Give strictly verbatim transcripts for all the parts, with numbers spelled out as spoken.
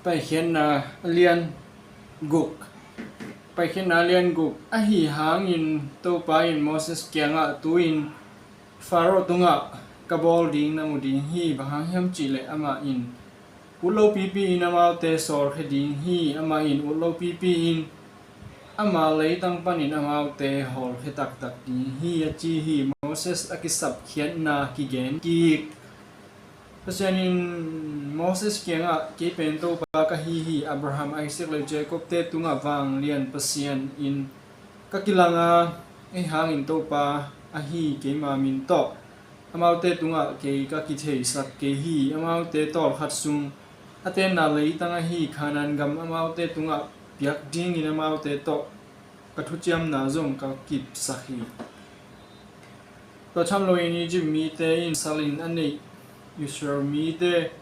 Paikhiatna a lian guk. Paikhiatna a lian guk. Ahi hangin Topa in Moses kiangah, tu-in Faro tungah ka bawl ding na mu ding hi. Bang hang hiam cihleh amah in ut lopipi in amaute sawlkhia ding hi. Amah in ut lopipi in ama leitang panin amaute hawlkhia taktak ding hi, a ci hi. Moses a kisapkhiatna kigen kik. Pasian in Moses kiangah, kei pen Topa ka hi hi. Abraham, Isaac le Jacob-te tungah vanglian Pasian in ka kilang a, ahi hangin Topa ahi keima min tawh amaute tungah kei ka kitheisak kei hi. Amaute tawlkhat sung a tenna leitang ahi Kanaan gam amaute tungah piak dingin amaute tawh ka thuciamna zong ka kipsak hi. Tua tham loin Egypt mite in salin a neih Israel mite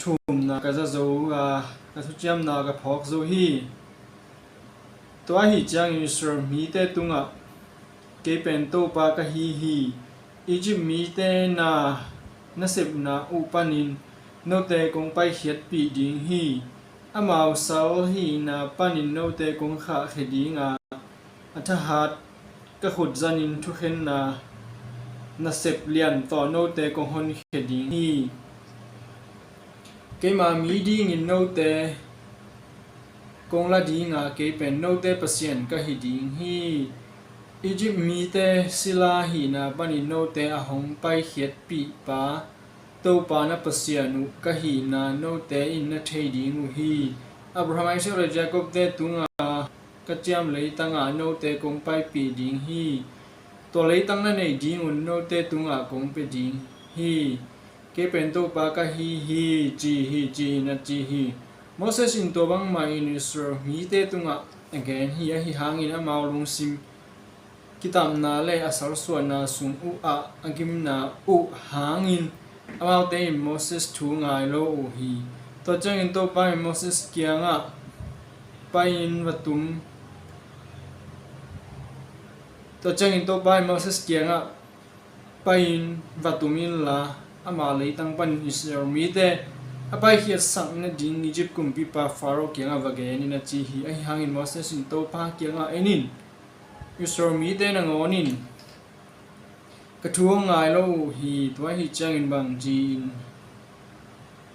thumna ka za zo a, ka thuciamna ka phawk zo hi. Tua ahi ciangin Israel mite tungah, kei pen Topa ka hi hi. Egypt mite na nasepna uh panin note kong paikhiatpih ding hi. Amau sal hihna panin note kong khahkhia ding a, a thahat ka khut zanin thukhenna nasep lian tawh note kong honkhia ding hi. Keima mi dingin note kong la ding a, kei pen note Pasian ka hi ding hi. Egypt mite sila hihna panin note a hong paikhiatpihpa Topa na Pasian uh ka hihna note in na thei ding uh hi. Abraham, Isaac le Jacob-te tungah ka ciam leitangah note kong paipih ding hi. Tua leitang na neih dingun note tungah kong pia ding hi. Kei pen Topa ka hi hi, ci hi, ci-in a ci hi. Moses in tua bangmahin Israel mite tungah a gen hi. Ahi hangin amau lungsim kitamna le a salsuahna sung uhah a gimna uh hangin amaute in Moses thu ngai lo uh hi. Tua ciangin Topa in Moses kiangah, pai-in va tum. Tua ciangin Topa in Moses kiangah, pai-in va tum inla, ama leitang panin Israel mite a paikhiatsak nading Egypt kumpipa Faro kiangah va gen in, a ci hi. Ahi hangin Moses in Topa kiangah, en in, Israel mite nangawn in ka thu hong ngai lo uh hi. Tua ahi ciangin bangci-in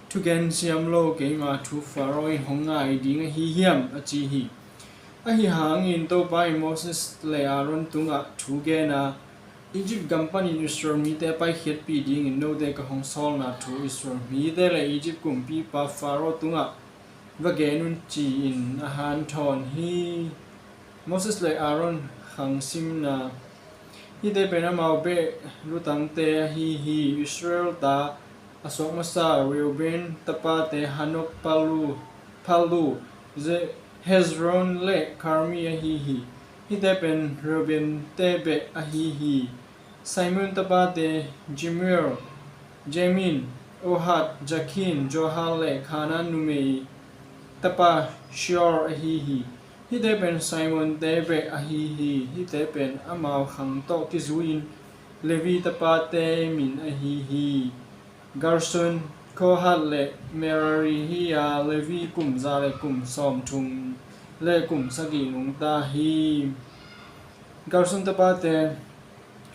thugen siam lo keima thu Faro in hong ngai ding ahi hiam, a ci hi. Ahi hangin Topa in Moses le Aaron tungah thu gen a, Egypt gam panin Israel mite a paikhiatpih dingin note ka hong sawlna thu Israel mite le Egypt kumpipa Faro tungah va gen un, ci-in a hanthawn hi. Moses le Aaron khangsimna. Hihte pen amau beh lutangte ahi hi. Israel ta a suak masa Reuben tapate Hanok, Palu, Palu, Ze-, Hezron le Karmi ahi hi. Hihte pen Reuben-te beh ahi hi. Simeon tapate Jemuel, Jamin, Ohad, Jakin, Johar le Kanaan numei tapa Sheol ahi hi. Hihte pen Simeon-te beh ahi hi. Hihte pen amau khang tawh kizui-in Levi tapate min ahi hi. Gerson, Kohat le Merari hi a, Levi kum za le kum sawmthum le kum sagih nungta hi. Gerson tapate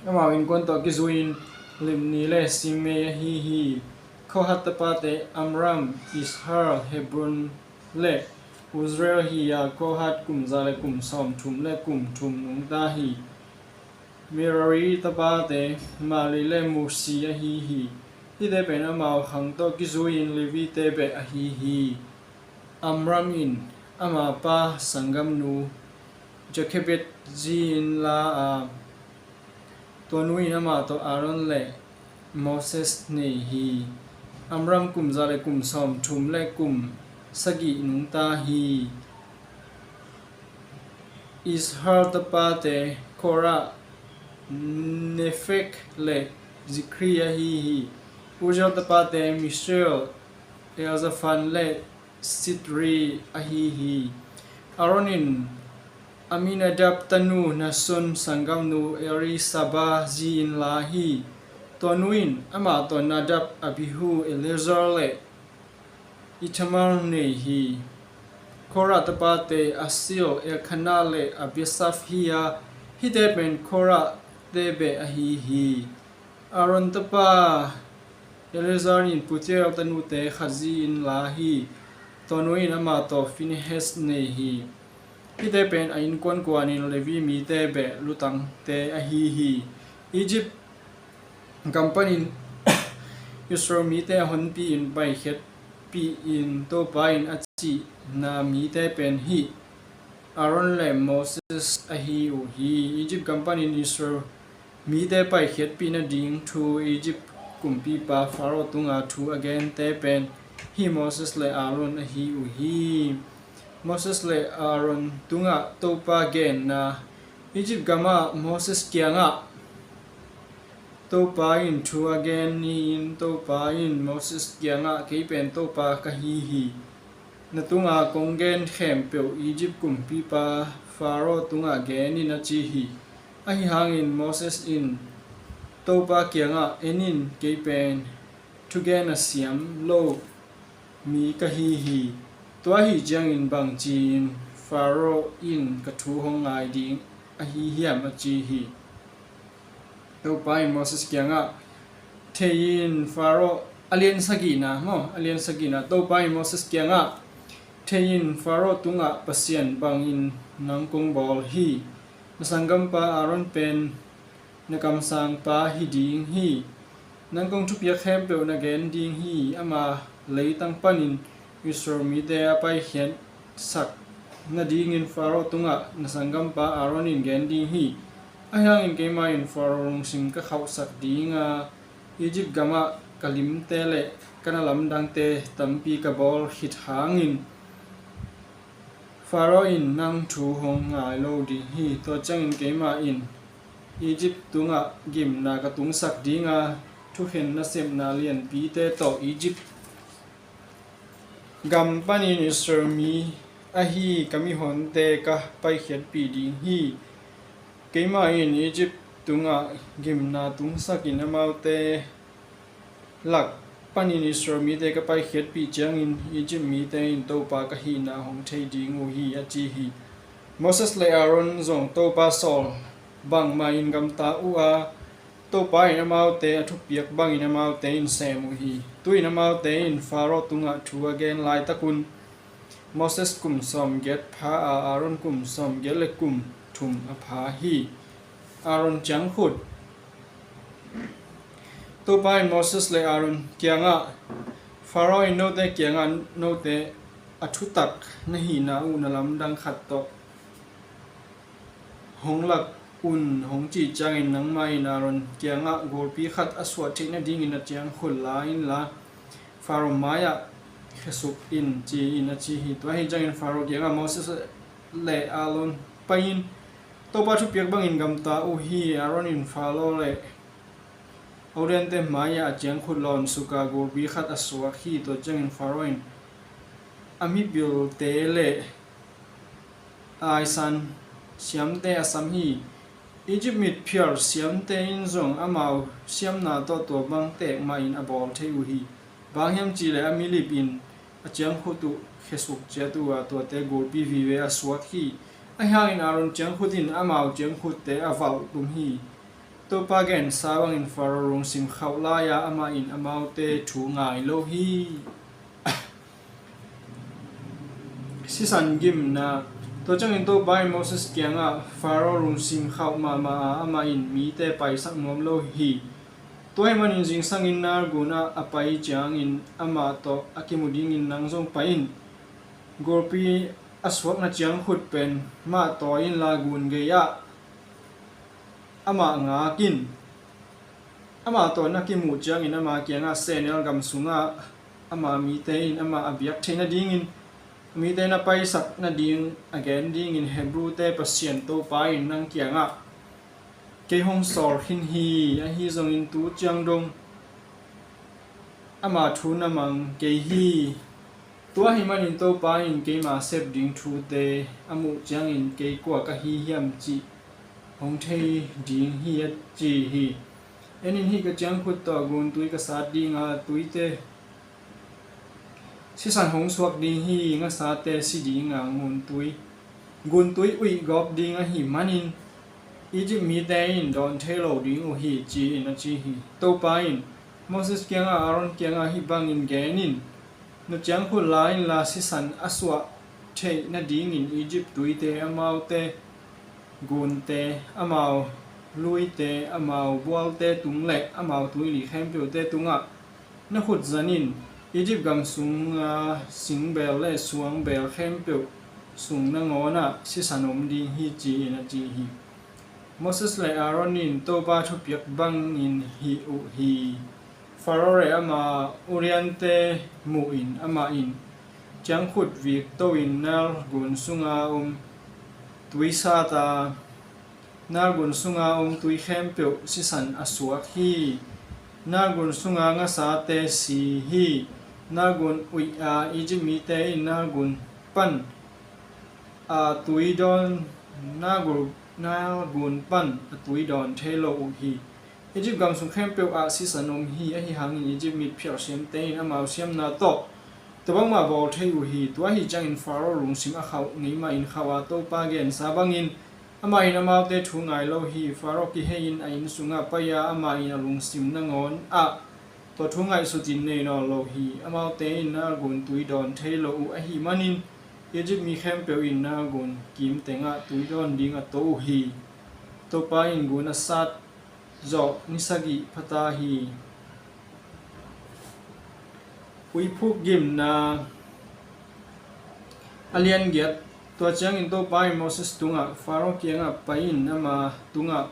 amau innkuan tawh kizui-in Libni le Simei ahi hi. Kohat tapate Amram, Izhar, Hebron le Uzziel hi a, Kohat kum za le kum sawmthum le kum thum nungta hi. Merari tapate Mahli le Musi ahi hi. Hihte pen amau khang tawh kizui-in Levi-te beh ahi hi. Amram in ama pa sanggamnu Jokebed zi-in la a, tua nu in amah tawh Aaron le Moses nei hi. Amram kum za le kum sawmthum le kum sagih nungta hi. Izhar tapate Korah, Nepheg le Zikri ahi hi. Uzziel tapate Mishael, Elzaphan le Sithri ahi hi. Aaron in Aminadab tanu Nahson sanggamnu Elizabah zi-in la hi. Tua nu in amah tawh Nadab, Abihu, Eleazar le Ithamar nei hi. Korah tapate Asir, Elkanah le Abiasaph hi a, hihte pen Korah te beh ahi hi. Aaron tapa Eleazar in Putiel tanute khat zi-in la hi. Tua nu in amah tawh Phinehas nei hi. Hihte pen a innkuan kuanin Levi mite beh lutangte ahi hi. Egypt gam panin Israel mite a honpihinpaikhia-in Topa in a cihna mite pen hih Aaron le Moses ahi uh hi. Egypt gam panin Israel mite paikhiatpih nading thu Egypt kumpipa Pharaoh tunga thu a gente pen hih Moses le Aaron ahi uh hi. Moses le Aaron tungah Topa genna. Egypt gamah Moses kiangah Topa in thu a gen ni-in Topa in Moses kiangah, "Kei pen Topa ka hi hi. Na tunga kong gen khempeuh Egypt kumpipa Pharaoh tungah gen in," a ci hi. Ahi hangin Moses in Topa kiangah, "En in, kei pen thugen a siam lo mi ka hi hi. Tua ahi ciangin bangci-in Pharaoh in ka thu hong ngai ding ahi hiam?" a ci hi. Topa in Moses kiangah, thei in Pharaoh, a lian sagihna maw, a lian sagihna, Topa in Moses kiangah, thei in Pharaoh tungah pasian bangin nang kong bawl hi. Na sanggampa Aaron pen na kamsangpa hi ding hi. Nang kong thupiak khempeuh na gen ding hi. Ama leitang panin Israel mite a paikhiatsak nadingin Pharaoh tungah na sanggampa Aaron in gen ding hi. Ahi hangin keimah in Pharaoh lungsim ka khauhsak ding a, Egypt gamah ka limte le ka na lamdangte tampi ka bawl khit hangin Pharaoh in nang thu hong ngai lo ding hi. Tua ciangin keimah in Egypt tungah gimna ka tungsak ding a, thukhen nasepna lianpite tawh Egypt gam panin Israel mi ahi ka mihonte ka paikhiatpih ding hi. Keimah in Egypt tungah gimna tungsakin amaute lak panin Israel mite ka paikhiatpih ciangin Egypt mite in Topa ka hihna hong thei ding uh hi, a ci hi. Moses le Aaron zong Topa sawl bangmah in gamta uh a, Topa in amaute a thupiak bangin amaute in sem uh hi. Tu-in amaute in Pharaoh tungah thu a gen laitakun Moses kum sawmgiat pha a, Aaron kum sawmgiat le kum thum a pha hi. Aaron ciangkhut. Topa in Moses le Aaron kiangah, Pharaoh in note kiangah note a thutak na hihna uh na lamdang khat tawh hong lak un, hong cih ciangin nangmah in Aaron kiangah gulpi khat a suah theih nadingin a ciangkhut la inla, Pharaoh mai-ah khesuk in, ci-in a ci hi. Tua hi ciangin Pharaoh kiangah Moses le Aaron pai-in, Topa thupiak bangin gamta uh hi. Aaron in Pharaoh le a u dente mai-ah a ciangkhut lawnsuka gulpi khat a suak hi. Tua ciangin Pharaoh in a mipilte le a aisan siamte a sam hi. Egypt mitphial siamte in zong amau siamna tawh tua bang tek mahin a bawl thei uh hi. Bang hiam cihleh a milip in a ciangkhut uh khesuk ciat uh a, tuate gulpi vive a suak hi. Ahi hangin Aaron ciangkhut in amau ciangkhutte a valh tum hi. Topa gensa bangin Pharaoh lungsim khauh lai-a amah in amaute thu ngai lo hi. Sisan gimna. Tua ciangin Topa in Moses kiangah, Pharaoh lungsim khauh mahmah a, amah in mite paisak nuam lo hi. Tua ahih manin zingsangin Nile gun ah a pai ciangin amah tawh a kimu dingin nang zong pai in. Gulpi a suakna ciangkhut pen mah tawi inla gun gei-ah amah ngak in. Amah tawh na kimuh ciangin ama kiangah sehnel gam sungah ama mite in amah a biak theih nadingin, mite na paisak nading a gen dingin Hebrute Pasian Topa in nang kiangah kei hong sawl khin hi. Ahi zongin tu ciang dong ama thu na mang kei hi. Tua ahih manin Topa in keima sep ding thute a muh ciangin kei kua ka hi hiam cih hong thei ding hi, a ci hi. En in, hih ka ciangkhut tawh gun tui ka sat ding a, tuite Sisan hong suak ding hi, ngasate si dinga nguntui, nguntui uih gawp ding ahih manin Egypt mite in dawn thei lo ding uh hi, ci-in a ci hi. Topa in Moses kiangah, Aaron kiangah hih bangin gen in, na ciangkhut la inla, sisan a suah theih nadingin Egypt tuite, amaute gunte, amau luite, amau bualte tung le amau tuili khempeuhte tungah na khut zan in. Egypt gam sunga singbeel le suangbeel khempeuh sung nangawnah sisan om ding hi, ci-in a ci hi. Moses le Aaron in Topa thupiak bangin hih uh hi. Faro le ama uliante muhin amah in ciangkhut vik to-in Nile gun sunga om tui sat a, Nile gun sunga om tui khempeuh sisan a suak hi. Nile gun sunga ngasate si hi. Nile gun uih a, Egypt mite in Nile gun pan a tui dawn, Nile gun, Nile gun pan a tui dawn thei lo uh hi. Egypt gam sung khempeuh ah sisan om hi. Ahi hangin Egypt mitphial siamte in amau siamna tawh tua bangmah bawl thei uh hi. Tua ahi ciangin Faro lungsim a khauh ngei mahin khauh a, Topa gensa bangin amah in amaute thu ngai lo hi. Faro kihei-in a inn sungah pai a, amah in a lungsim nangawn ah tua thu ngaihsutin nei nawn lo hi. Amaute in Nile gun tui dawn thei lo uh ahih manin Egypt mi khempeuh in Nile gun kim tengah tui dawn ding a to uh hi. Topa in gun a sat zawh ni sagih pha ta hi. Uiphuk gimna a lian giat. Tua ciangin Topa in Moses tungah, Faro kiangah pai in, ama tungah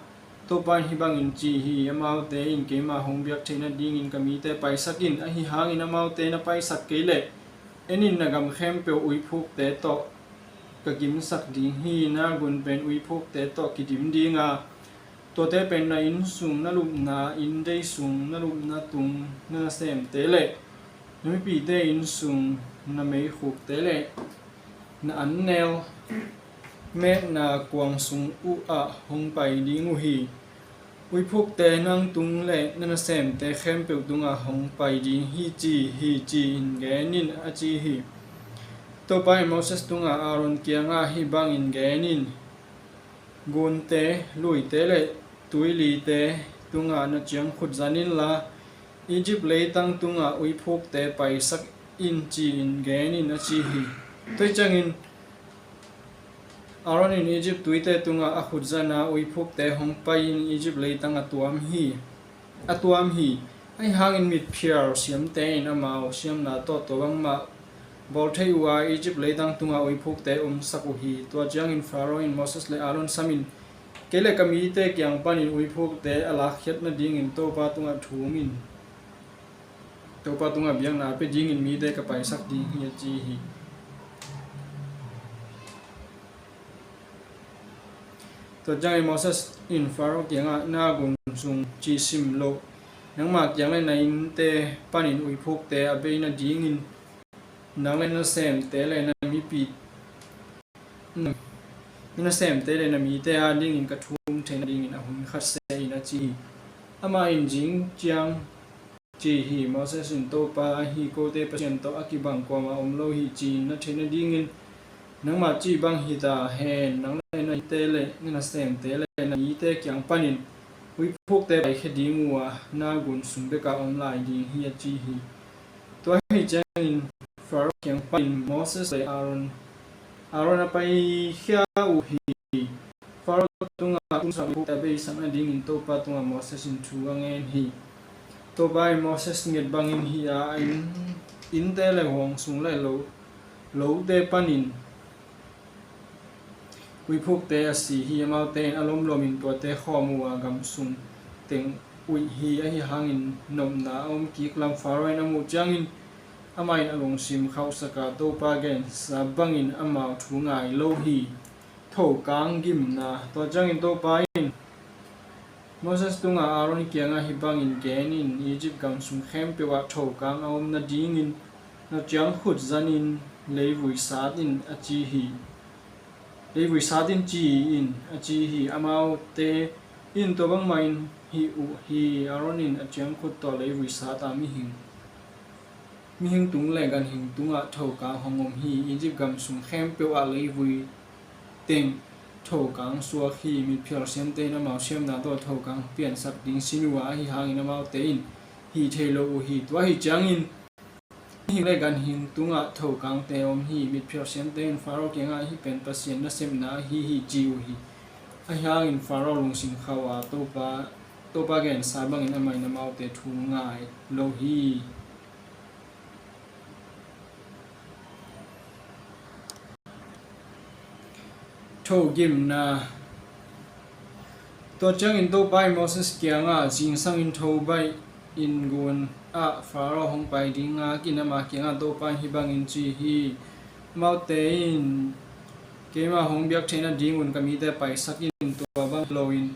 Topa in hih bangin ci hi. Amaute in keima hong biak theih nadingin ka mite paisak in. Ahi hangin amaute na paisak kei leh, en in, na gam khempeuh uiphukte tawh ka gimsak ding hi. Nile gun pen uiphukte tawh kidim ding a, tuate pen na inn sung, na lupna inndei sung, na lupna tung, na nasemte le na mipite inn sung, na meikhukte le na annel mekna kuang sung uh ah hong pai ding uh hi. Uiphukte nang tung le na nasemte khempeuh tungah hong pai ding hi, ci hi, ci-in gen in, a ci hi. Topa in Moses tungah, Aaron kiangah hih bangin gen in, gunte, luite le tuilite tungah na ciangkhut zan inla, Egypt leitang tungah uiphukte paisak in, ci-in gen in, a ci hi. Tua ciangin Aaron in Egypt tuite tungah a khut zan a, uiphukte hong pai-in Egypt leitang a tuam hi. A tuam hi. Ahi hangin mitphial siamte in amau siamna tawh tua bangmah bawl thei uh a, Egypt leitang tungah uiphukte omsak uh hi. Tua ciangin Faro in Moses le Aaron samin, kei le ka mite kiang panin uiphukte a lakkhiat nadingin Topa tungah thum in. Topa tungah biakna a pia dingin mite ka paisak ding hi, a ci hi. Tua ciangin Moses in Faro kiangah, Nile gun sung cih sim loh, nangmah kiang le na innte panin uiphukte a bei nadingin nang le na nasemte le na mipi, na nasemte le na mite a dingin ka thum theih nadingin a hun khat seh in, a ci hi. Amah in, zing ciang ci hi. Moses in, Topa ahi kote Pasian tawh a kibang kuamah om lo hi, ci-in na theih nadingin nangmah cih bang hi ta hen. Nang le na innte le na nasemte le na mite kiang panin uiphukte paikhia ding uh a, Nile gun sung bekah om lai ding hi, a ci hi. Tua ahi ciangin Faro kiang panin Moses le Aaron, Aaron a paikhia uh hi. Faro tungah a tumsak uiphukte a beisak nadingin Topa tungah Moses in thu a ngen hi. Topa in Moses nget bangin hih a, a inn, innte le huang sung le lo, lote panin uiphukte a si hi. Amaute in a lomlomin tuate khawm uh a, gam sung teng uih hi. Ahi hangin nopna a om kik lam Faro in a muh ciangin amah in a lungsim khauhsak a, Topa gensa bangin amau thu ngai lo hi. Thokang gimna. Tua ciangin Topa in Moses tungah, Aaron kiangah hih bangin gen in, Egypt gam sung khempeuh ah thokang a om nadingin na ciangkhut zanin leivui sat in, a ci hi. Leivui sat in ci in, a ci hi. Amaute in tua bangmah in hih uh hi. Aaron in a ciangkhut tawh leivui sat a mihing Mihing tung le ganhing tungah thokang hong om hi. Egypt gam sung khempeuh ah leivui teng thokang suak hi. Mitphial siamte in amau siamna tawh thokang piansak ding sin uh a, ahi hangin amaute in hih thei lo uh hi. Tua ahi ciangin mihing le ganhing tungah thokangte om hi. Mitphial siamte in Faro kiangah, "Hih pen Pasian nasepna ahi hi," ci uh hi. Ahi hangin Faro lungsim khauh a, Topa, Topa gensa bangin amah in amaute thu ngai lo hi. Thogimna. Tua ciangin Topa in Moses kiangah, "Zingsangin tho baih in, gun ah Faro hong pai ding ngak in. Ama kiangah Topa in hih bangin ci hi, 'Amaute in keima hong biak theih nadingun ka mite paisak in. Tua bang loin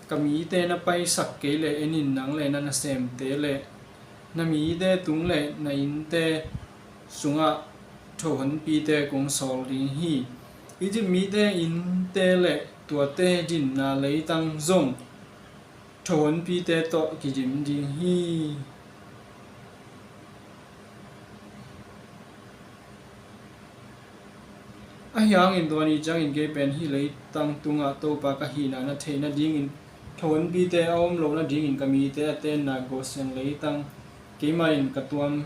ka mite na paisak kei leh, en in, nang le na nasemte le na mite tung le na innte sungah tho honpite kong sawl ding hi. Egypt mite innte le tuate dinna leitang zong tho honpite tawh kidim ding hi. Ahi hangin tua ni ciangin kei pen hih leitang tungah Topa ka hihna na theih nadingin, tho honpite a om loh nadingin ka mite a tenna Goshen leitang keimah in ka tuam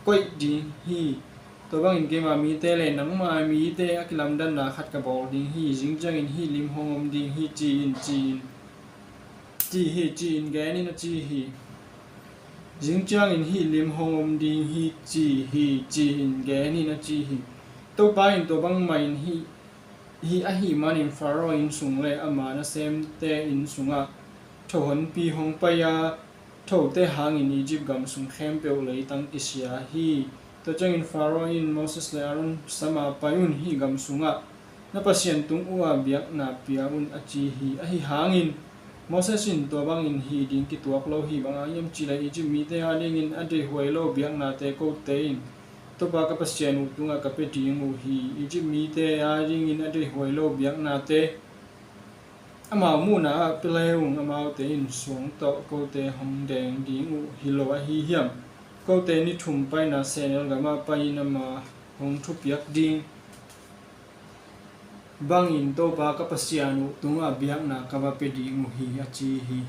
koih ding hi. Tua bangin keima mite le nangma mite a kilamdanna khat ka bawl ding hi. Zing ciangin hih lim hong om ding hi, ci in, ci in, ci hi, ci in gen in,' a ci hi. Zing ciangin hih lim hong om ding hi, ci hi, ci in gen in,' a ci hi. Topa in tua bangmah in hih, hih ahih manin Faro inn sung le ama nasemte inn sungah tho honpi hong pai a, thote hangin Egypt gam sung khempeuh leitang kisia hi. Tua ciangin Faro in, 'Moses le Aaron, sam a pai un, hih gam sungah na Pasian tung uh a biakna pia un,' a ci hi. Ahi hangin Moses in tua bangin hih ding kituak lo hi. Bang hang hiam cih leh Egypt mite adingin a deihhuai lo biaknate kote in Topa ka Pasian uh tungah ka pia ding uh hi. Egypt mite adingin a deihhuai lo biaknate amau muhna ah pia le ung, amaute in suang tawh kote hong deng ding uh hi lo ahi hiam? Kote ni thum paina sehnel gamah pai-in ama hong thupiak ding bangin Topa ka Pasian uh tungah biakna ka va pia ding uh hi, a ci hi.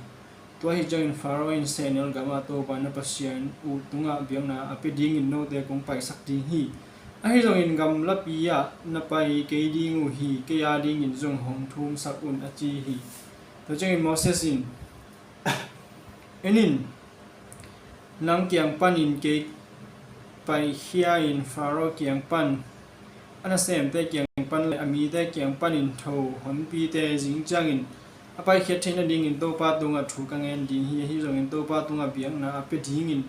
Tua ahi ciangin Faro in, Sehnel gamah Topa na Pasian uh tungah biakna a pia dingin note kong paisak ding hi. Ahi zongin gamlapi ah na pai kei ding uh hi, kei a dingin zong hong thumsak un, a ci hi. Tua ciangin Moses in, En in, nang kiang panin kei paikhia in, Faro kiang pan, a nasemte kiang pan le a mite kiang panin tho honpite zing ciangin a paikhiat theih nadingin Topa tungah thu ka ngen ding hi. Ahi zongin Topa tungah biakna a pia dingin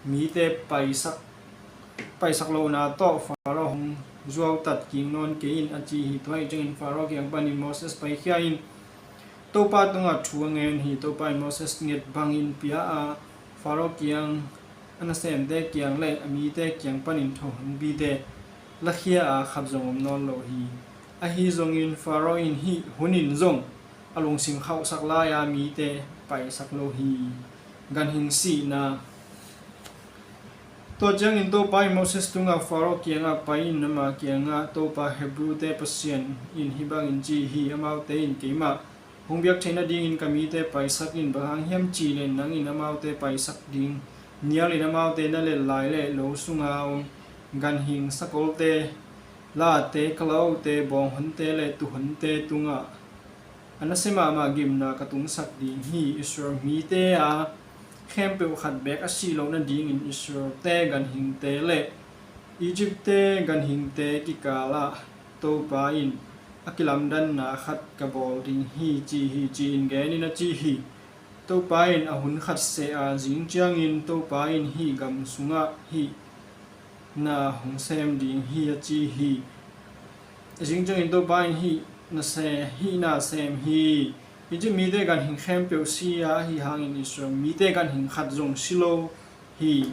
mite paisak, paisak lohna tawh Faro hong zuautat kik nawn kei in, a ci hi. Tua ahih ciangin Faro kiang panin Moses paikhia in Topa tungah thu a ngen hi. Topa in Moses nget bangin pia a, Faro kiang, a nasemte kiang le a mite kiang panin tho honpite lakhia a, khat zong om nawn lo hi. Ahi zongin Faro in hih hunin zong a lungsim khauhsak lai-a mite paisak lo hi. Ganhing sihna. Tua ciangin Topa in Moses tungah, Faro kiangah pai in, ama kiangah, Topa, Hebrute Pasian in hih bangin ci hi, amaute in keimah hong biak theih nadingin ka mite paisak in. Bang hang hiam cih leh nang in amaute paisak ding nialin amaute na let lai le lo sunga om ganhing, sakolte, late, kalaute, bawnghonte le tuuhonte tungah a nasia mahmah gimna ka tungsak ding hi. Israel mite a khempeuh khat beek a sih loh nadingin Israelte ganhingte le Egyptte ganhingte kikalah Topa in a kilamdanna khat ka bawl ding hi, ci hi, ci-in gen in, a ci hi. Topa in a hun khat seh a, zing ciangin Topa in hih gam sungah hih na hong sem ding hi, a ci hi. Zing ciangin Topa in hih na se, hih na sem hi. Egypt mite ganhing khempeuh si a, ahi hangin Israel mite ganhing khat zong si lo hi.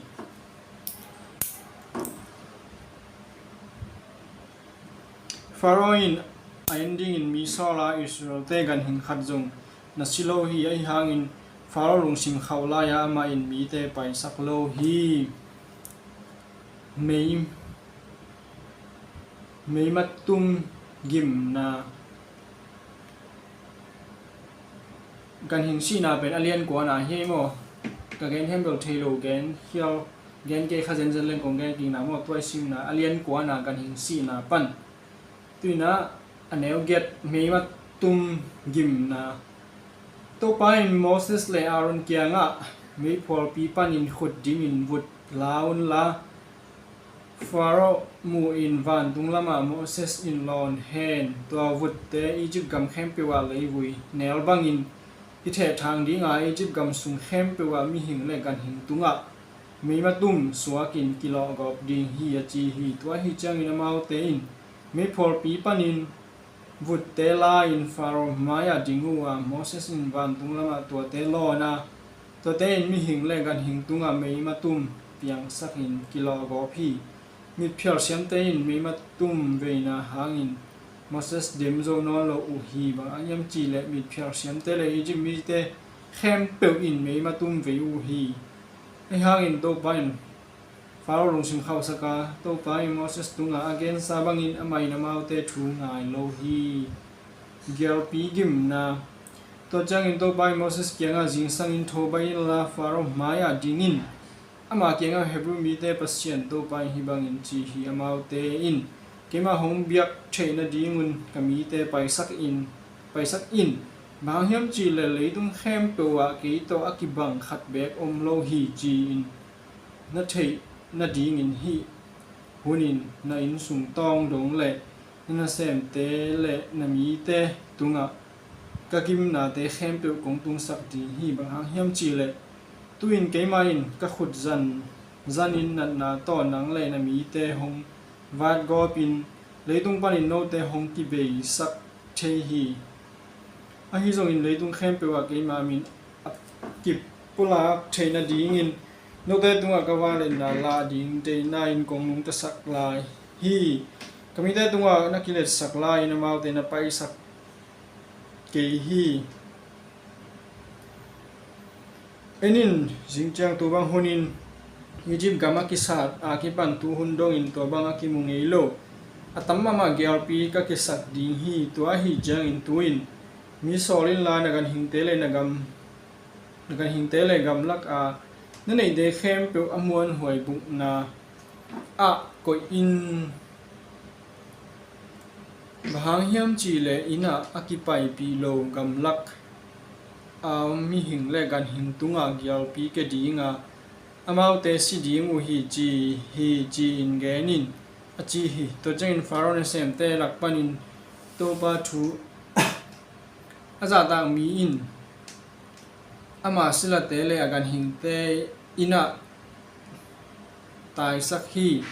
Faro in a en dingin mi sawl a, Israelte ganhing khat zong na si lo hi. Ahi hangin Faro lungsim khauh lai-a amah in mite paisak lo hi. Mei, meima tum gimna, ganhing sihna pen a lian kuana hi ei maw? Ka gen hiam bel thei lo gen hial, gen kei kha zenzen leng kong gen kikna maw, tua i simna a lian kuana ganhing sihna pan. Tuina a neu giat, meima tum gimna. Topa in Moses le Aaron kiangah, meiphualpi panin khut dimin vut la unla, Faro muhin vantung lamah Moses in lawn hen, tua vutte Egypt gam khempeuh ah leivui nel bangin i thehthang dinga Egypt gam sung khempeuh ah mihing le ganhing tungah meima tum suakin kilawhgawp ding hi, a ci hi. Tua ahi ciangin amaute in meiphualpi panin vutte la-in Faro mai-ah ding uh a, Moses in vantung lamah tuate lawn a, tuate in mihing le ganhing tungah meima tum piangsakin kilawhgawp hi. Mitphial siamte in meima tum veina hangin Moses dem zo nawn lo uh hi. Bang hang hiam cihleh mitphial siamte le Egypt mite khempeuh in meima tum vei uh hi. Ahi hangin Topa in Faro lungsim khauhsak a, Topa in Moses tungah a gensa bangin amah in amaute thu ngai lo hi. Gialpi gimna. Tua ciangin Topa in Moses kiangah, zingsangin tho bai inla Faro mai-ah ding in. Ama kiangah, Hebru mite Pasian Topa in hih bangin ci hi, amaute in keimah hong biak theih nadingun ka mite paisak in, paisak in. Bang hang hiam cihleh leitung khempeuh ah kei tawh a kibang khat beek om lo hi, ci-in na theih nadingin hih hunin na innsung tawng dong le na nasemte le na mite tungah ka gimnate khempeuh kong tungsak ding hi. Bang hang hiam cihleh tu-in keimah in ka khut zan, zanin natna tawh nang le na mite hong vatgawpin leitung panin note hong kibeisak thei hi. Ahi zongin leitung khempeuh ah keima min a kipulak theih nadingin note tungah ka vangliatna la ding deihna in kong nungtasak lai hi. Ka mite tungah na kiletsak lai-in amaute na paisak kei hi. En in, zingciang tu bang hunin Egypt gam a kisat a kipan tu hun dongin tua bang a kimu ngei lo a tam mahmah gialpi ka kisak ding hi. Tua ahi ciangin tu-in mi sawl inla na ganhingte le na gam, na ganhingte le gamlak a na neihte khempeuh a muanhuai bukna ah koih in. Bang hang hiam cihleh inn ah a kipaipih lo gamlak a om mihing le ganhing tungah gialpi kia dinga amaute si ding uh hi, ci hi, ci-in gen in, a ci hi. Tua ciangin Faro nasemte lak panin Topa thu a zahtak mi in ama silate le a ganhingte inn ah taisak hi.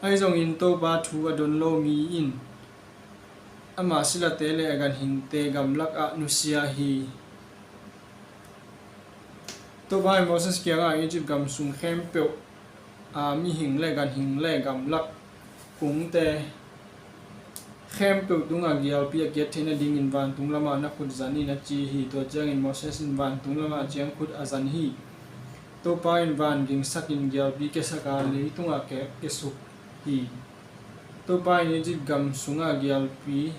Ahi zongin Topa thu a don lo mi in ama silate le a ganhingte gamlak ah nusia hi. Topa in Moses kiangah, Egypt gam sung khempeuh a mihing le ganhing le gamlak kungte khempeuh tungah gialpi a kiat theih nadingin vantung lamah na khut zan in, a ci hi. Tua ciangin Moses in vantung lamah ciang khut a zan hi. Topa in van gingsakin gialpi kiasak a, leitungah kek kiasuk hi. Topa in Egypt gam sungah gialpi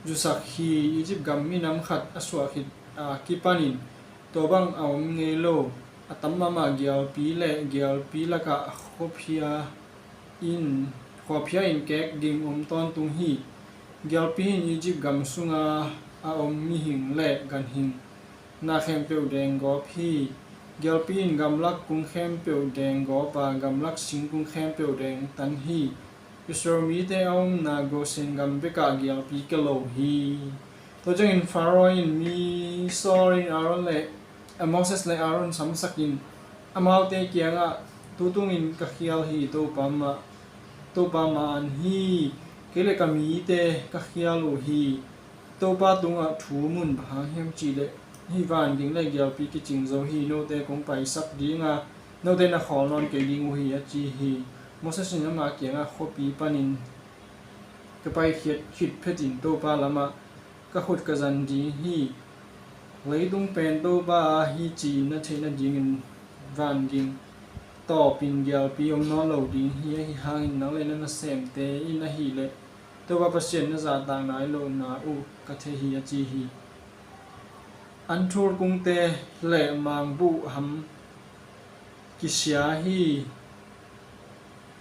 zusak hi. Egypt gam minam khat a suah khit a kipanin tua bang a om ngei lo a tam mahmah gialpi le gialpi lakah khuaphia in, khuaphia in kek ding om tawntung hi. Gialpi in Egypt gam sunga a om mihing le ganhing na khempeuh denggawp hi. Gialpi in gamlak kung khempeuh denggawp a, gamlak singkung khempeuh dengtan hi. Israel mite a omna Gosen gam bekah gialpi kia lo hi. Tua ciangin Faro in mi sawlin Aaron le, a, Moses le Aaron samsakin amaute kiangah, tutungin ka khial hi. Topa mah, Topa mah an hi. Kei le ka mite ka khial uh hi. Topa tungah thu mun, bang hang hiam cihleh hih van ging le gialpi kicing zo hi. Note kong paisak dinga, note na khawl nawn kei ding uh hi, a ci hi. Moses in ama kiangah, khuapi panin ka paikhiat khit phetin Topa lamah ka khut ka zan ding hi. Leitung pen Topa a hi ci-in na theih nadingin van ging tawpin gialpi om nawn lo ding hi. Ahi hangin nang le na nasemte in ahileh Topa Pasian na zahtak nai lohna uh ka thei hi, a ci hi. An thurkungte le mangbuh ham kisia hi.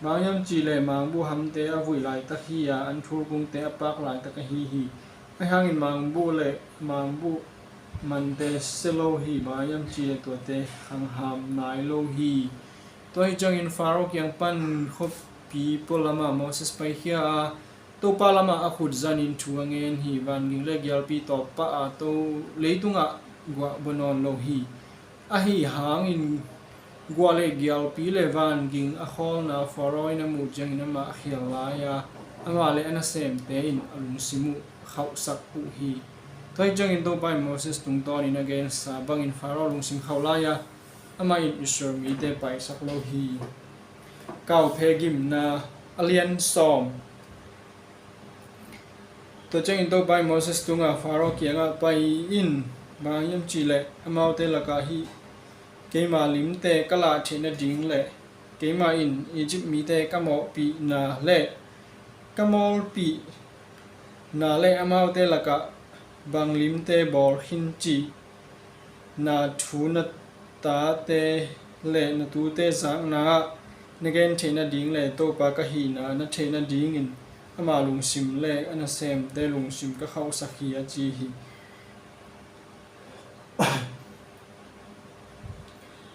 Bang hiam cihleh mangbuh hamte a vuih laitak hi a, an thurkungte a pak laitak ahi hi. Ahi hangin mangbuh le mangbuh mante sia lo hi. Bang hiam cihleh tuate khangham nai lo hi. Tua hi ciangin Faro kiang pan khuapi pualamah Moses paikhia a, Topa lamah a khut zanin thu a ngen hi. Vanging le gialpi tawp pah a, to leitungah guah bua nawn lo hi. Ahi hangin guah le gialpi le vanging a khawlna Faro in a muh ciangin amah a khial lai a, amah le a nasemte in a lungsim uh khauhsak uh hi. Tua hi ciangin Topa in Moses tungtawnin a gensa bangin Faro lungsim khauh lai a, amah in Israel mite paisak lo hi. Kauphe gimna a lian sawm. Tua ciangin Topa in Moses tungah Faro kiangah pai in, bang hiam cihleh amaute lakah hih keima limte ka lah theih nading le keimah in Egypt mite ka mawhpihna le ka mawlpihna le amaute lakah bang limte bawl khin cih na thu na tate le na tute zakna ah na gen theih nading le Topa ka hihna na theih nadingin ama lungsim le a nasemte lungsim ka khauhsak hi, a ci hi.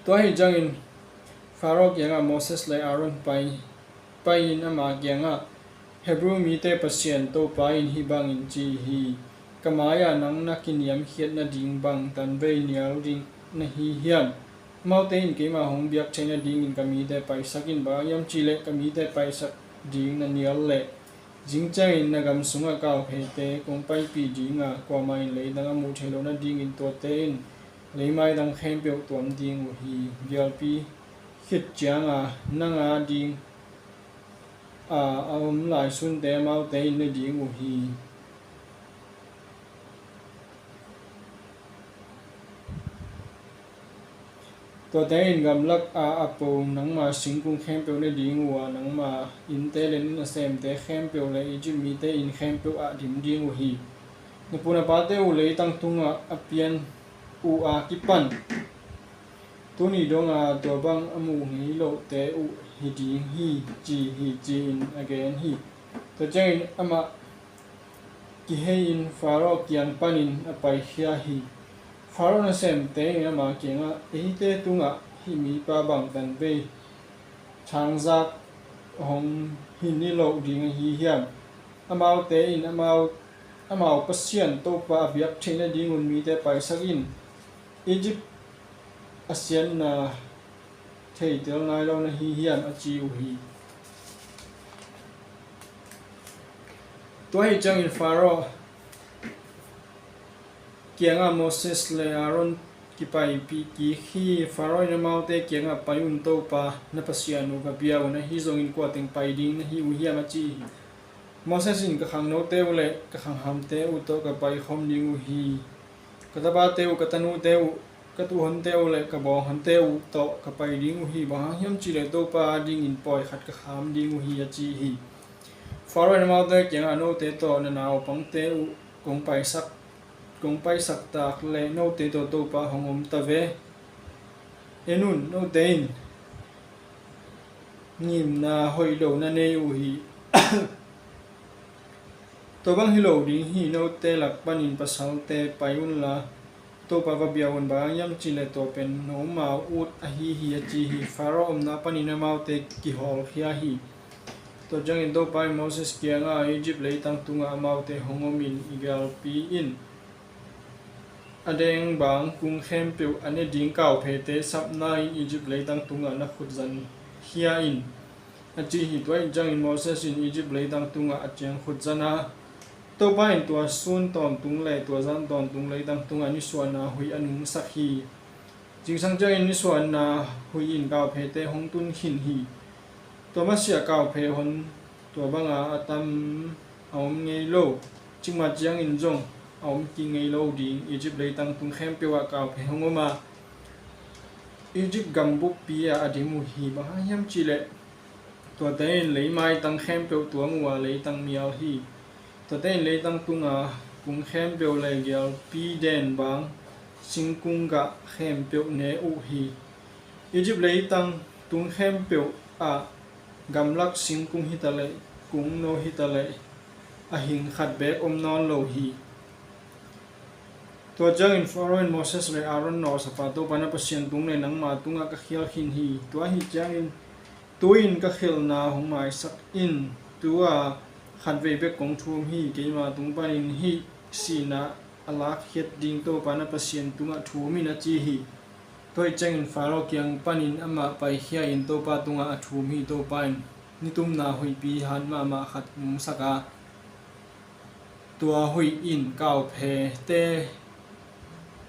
Tua hi ciangin Faro kiangah Moses le Aaron pai, pai-in ama kiangah, Hebrew mite Pasian Topa in hih bangin ci hi, ka mai-ah nang na kiniamkhiat nading bang tanvei nial ding na hi hiam? Amaute in keimah hong biak theih nadingin ka mite paisak in, bang hiam cihleh ka mite paisak ding na nial leh zing ciangin na gam sungah kauphete kong paipih ding a, kuamah in leitang a muh theih loh nadingin tuate in lei maitang khempeuh tuam ding uh hi. Gialpi khit cianga nang a ding a, a om lai sunte amaute in ne ding uh hi. Tuate in gamlak a a po nangma singkung khempeuh ne ding uh a, nangma innte le na nasemte khempeuh le Egypt mite inn khempeuh ah dim ding uh hi. Na pu na pate uh leitang tungah a pian uh a kipan tuni donga tua bang a muh ngei lohte uh hi ding hi, ci hi, ci-in a gen hi. Tua ciangin amah kihei-in Faro kiang panin a paikhia hi. Faro nasemte in ama kiangah, eite tungah hih mipa bang tanvei thangzak hong hi ni loh ding ahi hiam? Amaute in amau, amau Pasian Topa a biak theih nadingun mite paisak in, Egypt a siatna theitel nai lo na hi hiam, a ci uh hi. Tua hi ciangin Faro kiangah Moses le Aaron kipaipih kik hi. Faro in amaute kiangah, pai un, Topa na Pasian uh va bia un, ahi zongin kua teng pai ding na hi uh hiam, a ci hi. Moses in, ka khangnote uh le ka khanghamte uh tawh ka paikhawm ding uh hi. Ka tapate uh, ka tanute uh, ka tuuhonte uh le ka bawnghonte uh tawh ka pai ding uh hi. Bang hang hiam cihleh Topa adingin pawi khat ka kham ding uh hi, a ci hi. Faro in amaute kiangah, note tawh na naupangte uh kong paisak, kong paisak tak leh note tawh Topa hong om ta ve. En un, note in ngimna hoih lo na nei uh hi. Tua bang hi lo ding hi. Note lak panin pasalte pai unla, Topa va bia un, bang hang hiam cihleh tua pen nomau ut ahi hi, a ci hi. Faro omna panin amaute kihawlkhia hi. Tua ciangin Topa in Moses kiangah, Egypt leitang tungah amaute hong omin i gialpi in a deng bang kung khempeuh a ne ding kauphete sapna in Egypt leitang tungah na khut zan khia in, a ci hi. Tua hi ciangin Moses in Egypt leitang tungah a ciang khut zan a, Topa in tua sun tawntung le tua zan tawntung leitang tungah nisuahna huih a nungsak hi. Zingsang ciangin nisuahna huih in kauphete hong tun khin hi. Tua masiah kauphe hon tua banga a tam a om ngei lo, cikmah ciangin zong a om kik ngei lo ding. Egypt leitang tung khempeuh ah kauphe hong om a, Egypt gam buppi ah a dim uh hi. Bang hang hiam cihleh tuate in leimaitang khempeuh tuang uh a, leitang mial hi. Tuate in leitang tunga kung khempeuh le gialpi den bang singkung gah khempeuh ne uh hi. Egypt leitang tung khempeuh ah gamlak singkung hitaleh, kungno hitaleh, a hing khat beek om nawn lo hi. Tua ciangin Pharaoh in Moses le Aaron nawlsapa, Topa na Pasian tung le nangma tungah ka khial khin hi. Tua ahih ciangin tu-in ka khelhna hong maisak in. Tu-a khatvei bek kong thum hi. Keima tung panin hih sihna a lakkhiat ding Topa na Pasian tungah thum in, a ci hi. Tua ahih ciangin Pharaoh kiang panin amah paikhia in Topa tungah a thum hi. Topa in nitumna huihpi hat mahmah khat nungsak a, tua huih in kauphete,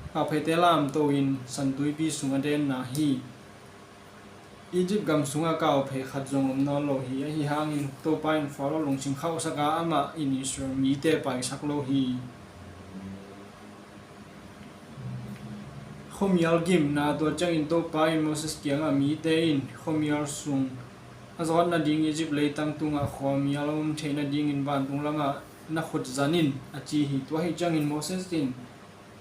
kauphete lamto in San Tuipi sung a denna hi. Egypt gam sungah kauphe khat zong om nawn lo hi. Ahi hangin Topa in Pharaoh lungsim khauhsak a, amah in Israel mite paisak lo hi. Khuamial gimna. Tua ciangin Topa in Moses kiangah, mite in khuamial sung a zawt nading Egypt leitang tungah khuamial a om theih nadingin vantung lamah na khut zan in, a ci hi. Tua ahih ciangin Moses in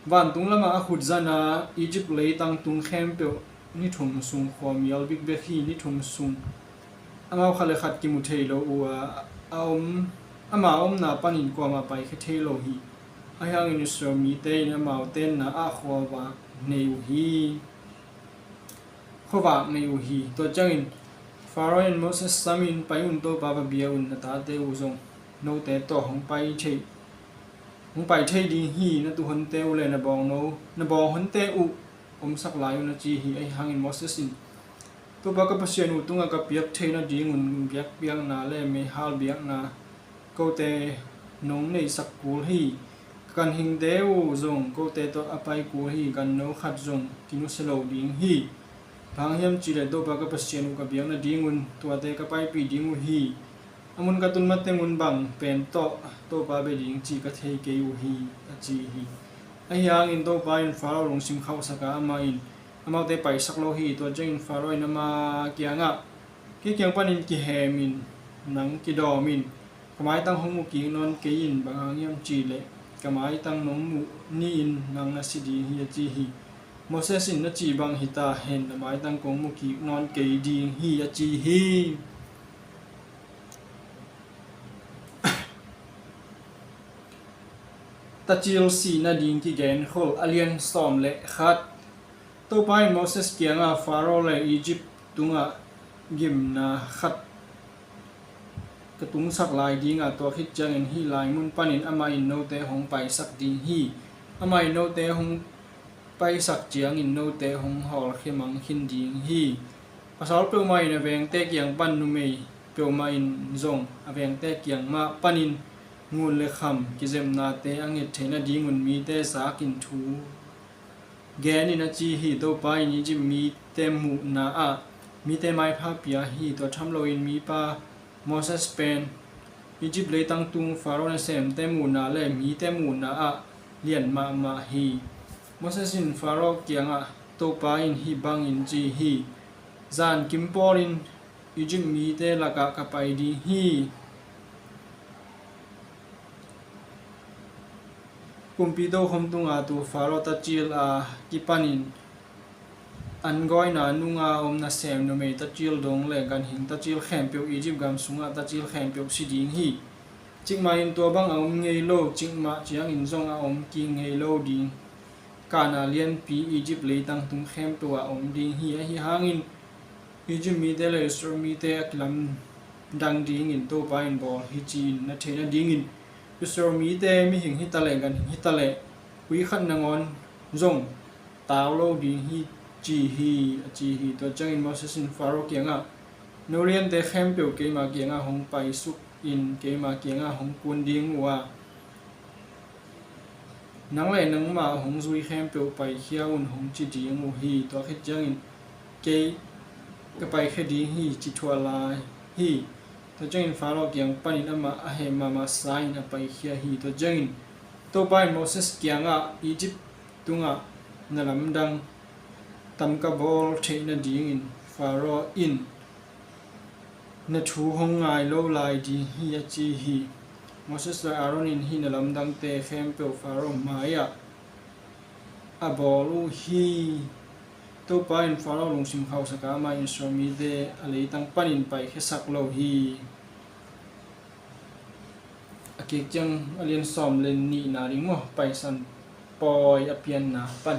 vantung lamah a khut zan a, Egypt leitang tung khempeuh ni thum sung khuamial bikbek hi. Ni thum sung amau khat le khat kimu thei lo uh a, a om, ama omna panin kuamah paikhia thei lo hi. Ahi hangin Israel mite in amau tenna ah khuavak nei uh hi. Khuavak nei uh hi. Tua ciangin Pharaoh in Moses samin, pai un, Topa va bia un, na tate uh zong note tawh hong pai thei, hong pai thei ding hi. Na tuuhonte uh le na bawngno, na bawng honte uh omsak lai un, a ci hi. Ahi hangin Moses in, Topa ka Pasian uh tungah ka piak theih nadingun biakpiakna le meihal biakna kote nong neihsak kul hi. Ka ganhingte uh zong kote tawh a pai kul hi. Ganno khat zong kinusia lo ding hi. Bang hang hiam cihleh Topa ka Pasian uh ka biak nadingun tuate ka paipih ding uh hi. A mun ka tun mateng un bang pen tawh Topa bia ding cih ka thei kei uh hi, a ci hi. Ahi hangin Topa in Pharaoh lungsim khauhsak a, amah in amaute paisak lo hi. Tua ciangin Pharaoh in ama kiangah, kei kiang panin kihem in, nang kidawm in, ka maitang hong mu kik nawn kei in. Bang hang hiam cihleh ka maitang nong muh ni-in nang na si ding hi, a ci hi. Moses in, na cih bang hi ta hen, na maitang kong mu kik nawn kei ding hi, a ci hi. Tacil sih nading kigenkhol, a lian sawm le khat. Topa in Moses kiangah, Pharaoh le Egypt tungah gimna khat ka tungsak lai ding a, tua khit ciangin hih lai mun panin amah in note hong paisak ding hi. Amah in note hong paisak ciangin note hong hawlkhia mang khin ding hi. Pasal peuhmah in a vengte kiang pan, numei peuhmah in zong a vengte kiang mah panin ngun le kham kizepnate a nget theih nadingun mite zakin thu gen in, a ci hi. Topa in Egypt mite muhna ah mite maipha pia hi. Tua tham loin mipa Moses pen Egypt leitang tung Pharaoh nasemte muhna le mite muhna ah lian mahmah hi. Moses in Pharaoh kiangah, Topa in hih bangin ci hi, zan kim pawlin Egypt mite lakah ka pai ding hi. Kumpi tokhom tunga tu Pharaoh tacil a kipanin an gawina nunga om nasem numei tacil dong le ganhing tacil khempeuh, Egypt gam sungah tacil khempeuh si ding hi. Cikmah in tua bang a om ngei lo, cikmah ciangin zong a om kik ngei lo ding kahna lianpi Egypt leitang tung khempeuh ah om ding hi. Ahi hangin Egypt mite le Israel mite a kilamdang dingin Topa in bawl hi, ci-in na theih nadingin Israel mite mihing hitaleh ganhing hitaleh ui khat nangawn zong tau lo ding hi, ci hi, a ci hi. Tua ciangin Moses in Pharaoh kiangah, no liante khempeuh keima kiangah hong paisuk in, keima kiangah hong kun ding uh a, nang le nangmah hong zui khempeuh paikhia un, hong ci ding uh hi. Tua khit ciangin kei ka paikhia ding hi, ci thuah lai hi. Tua ciangin Pharaoh kiang panin amah a heh mahmah sa-in a paikhia hi. Tua ciangin Topa in Moses kiangah, Egypt tungah na lamdang tam ka bawl theih nadingin Faro in na thu hong ngai lo lai ding hi, a ci hi. Moses le Aaron in hih na lamdangte khempeuh Faro mai-ah a bawl uh hi. Topa in Faro lungsim khauhsak a, ama Israel mite a leitang panin paikhiasak lo hi. A kik ciang a lian sawm le nihna ding maw, Paisan Pawi a pianna pan.